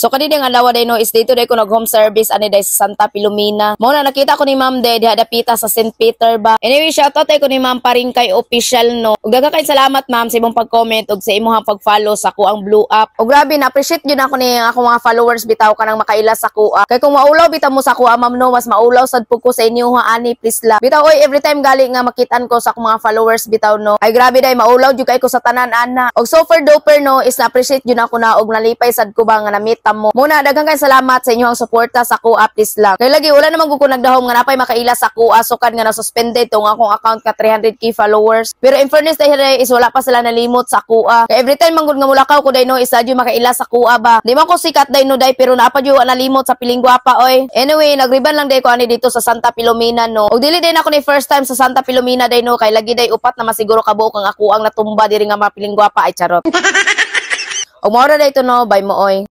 So kani nga adlaw day no is dito day ko nag home service ani day sa Santa Filomena. Mao na nakita ko ni ma'am day diha dapita sa St. Peter ba. Anyway, shout out ko ni Ma'am Paringkay Official no. Ug daghan kay salamat, ma'am, sa imong pag-comment ug sa imong pag-follow sa akoang blue app. Ug grabe na appreciate gyud ako ni ang akong mga followers bitaw kanang makaila sa akoa. Kay kung maulaw bitaw mo sa akoa, ma'am, no, mas maulaw sad pud ko sa inyo ha ani, please lang. Bitaw oy, every time gali nga makitaan ko sa akong mga followers bitaw no. Ay grabe day, maulaw jud kay ko sa tanan ana. Og super duper no is na appreciate jud ako na og nalipay sad ko ba nga na-meet ta mo. Muna daghan kay salamat sa inyong suporta sa akoa, please lang. Kay lagi wala naman gud ko nagdahom nga napay makaila sa akoa sukad nga na suspended tong akong account ka 300K followers. Pero in fairness dahil is wala pa sila nalimot sa akoa. Kay every time man gud nga mulakaw ko day no is adyo makaila sa akoa ba. Di man ko sikat day no day, pero naa pa jud nalimot sa piling gwapa oy. Anyway, nagriban lang day ko ani dito sa Santa Filomena no. Og dili din ako ni first time sa Santa Filomena day no, kay lagi day upat na masiguro kabuok ang ako ang natumba diri nga mapiling gwapa, ay charot. Og mao ra day to no, bye mo oy.